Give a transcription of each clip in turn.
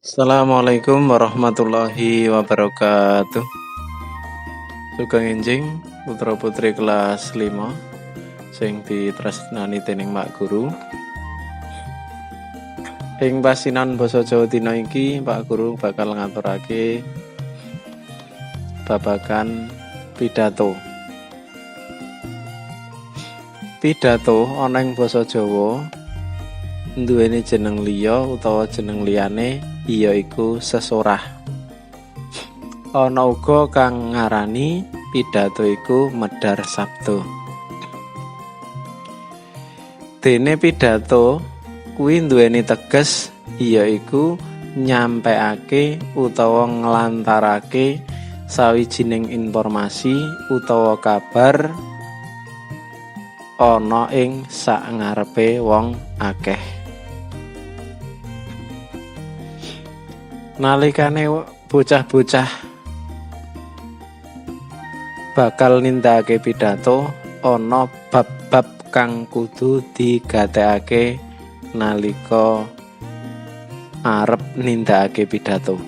Assalamualaikum warahmatullahi wabarakatuh. Sugeng enjing putra putri kelas 5 sing ditresnani dening Pak Guru. Ing pasinan basa Jawa dina iki, Pak Guru bakal ngaturake babagan pidato. Pidato ana ing basa Jawa nduweni jeneng liya utawa jeneng liyane yaiku sesorah. Ana uga kang ngarani pidato iku medhar sabda. Dene pidato kuwi nduweni teges yaiku nyampekake utawa nglantarake sawijining informasi utawa kabar ana ing sangarepe wong akeh. Nalikane bocah-bocah bakal nindakake pidato, ana bab-bab kang kudu digatekake nalika arep nindakake pidato.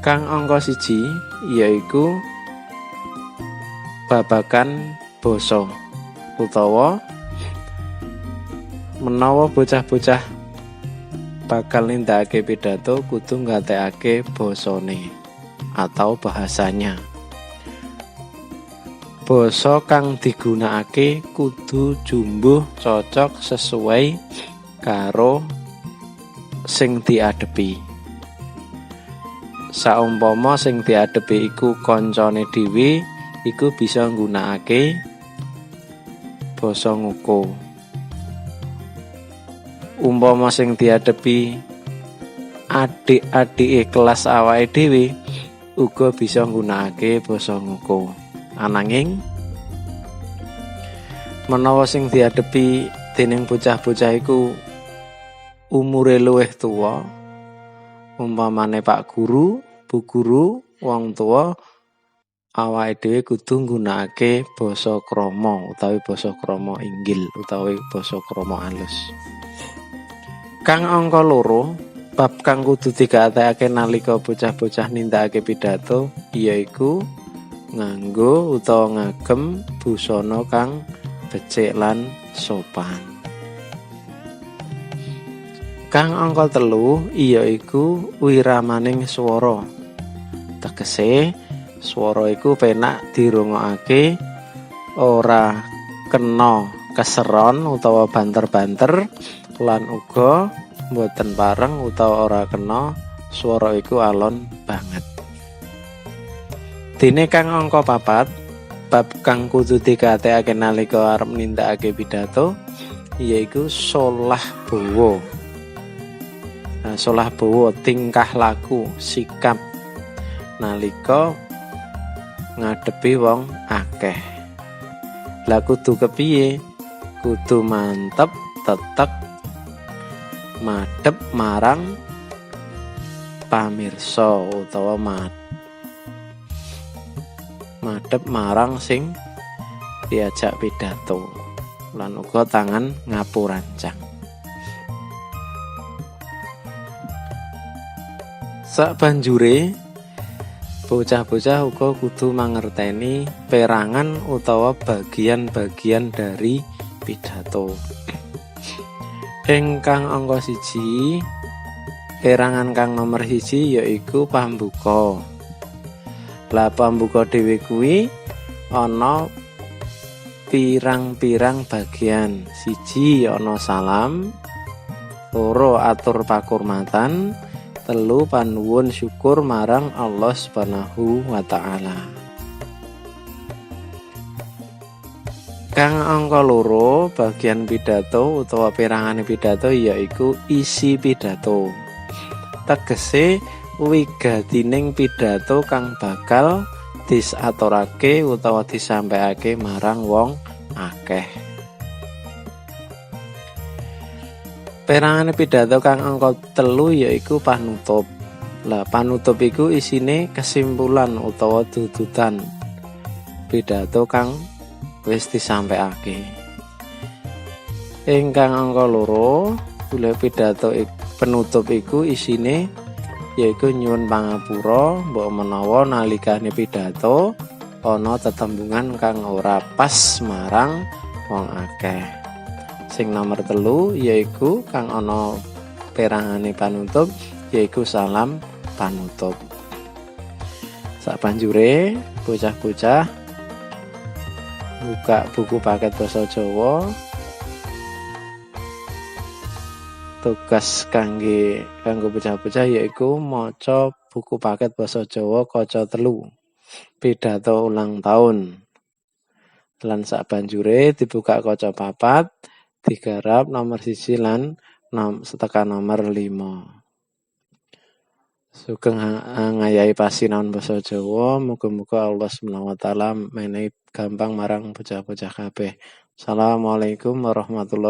Kang angka siji yaiku babagan basa utawa menawa bocah-bocah bakal nindakake pidato kudu nggatekake basane atau bahasanya. Basa kang digunakake kudu jumbuh cocok sesuai karo sing diadepi. Saumpama sing diadepi iku kancane dhewe, iku bisa nggunakake basa ngoko. Umpama sing diadepi adik-adike kelas awake dhewe, uga bisa nggunakake basa ngoko. Ananging menawa sing diadepi dening bocah-bocah iku umure luwih tuwa, umpamane Pak Guru, Bu Guru, wong tuwa, awake dhewe kudu nggunakake basa krama utawi basa krama inggil utawi basa krama alus. Kang angka loro, bab kang kudu digatekake nalika bocah-bocah nindakake pidato yaiku nganggo utawa ngagem busana kang becik lan sopan. Kang angka telu yaiku wiramaning swara. Tegese swara iku penak dirungokake, ora kena keseron utawa banter-banter, lan uga mboten pareng utawa ora kena swara iku alon banget. Dene kang angka papat, bab kang kudu digatekake nalika arep nindakake pidato yaiku solah bawa. Nah, solah bawa tingkah laku, sikap nalika ngadepi wong akeh. Lah kudu kepiye? Kudu mantep, tetek, madhep marang pamirsa utawa madhep marang sing diajak pidato, lan uga tangan ngapurancang. Sabanjure bocah-bocah uga kudu mangerteni perangan utawa bagian-bagian dari pidato. Ingkang angka siji, perangan kang nomor siji yaiku pambuka. Lah pambuka dhewe kuwi ana pirang-pirang bagian. Siji ana salam, loro atur pakurmatan, telu panuwun syukur marang Allah Subhanahu wa taala. Kang angka loro bagian pidato utawa perangane pidato yaiku isi pidato. Tegese wigatining pidato kang bakal disaturake utawa disampaiake marang wong akeh. Perangane pidato kang angka telu yaiku panutup. Lah panutup iku isine kesimpulan utawa dudutan pidato kang wis disampaiake. Ingkang angka loro, pidato Penutup iku isine yaiku nyuwun pangapura mbok menawa nalikane pidato ana tetembungan kang ora pas marang wong akeh. Sing nomor 3 yaiku kang ana perangane panutup yaiku salam panutup. Sabanjure bocah-bocah buka buku paket basa Jawa. Tugas kanggo bocah-bocah yaiku maca buku paket basa Jawa kaca 3, pidato ulang taun. Lan sabanjure dibuka kaca 4, digarap nomor 1 lan tekan nomor 5. Sugeng ngayahi pasinaon basa Jawa, muga-muga Allah Subhanahu wa taala menehi gampang marang bocah-bocah kabeh. Assalamualaikum warahmatullahi.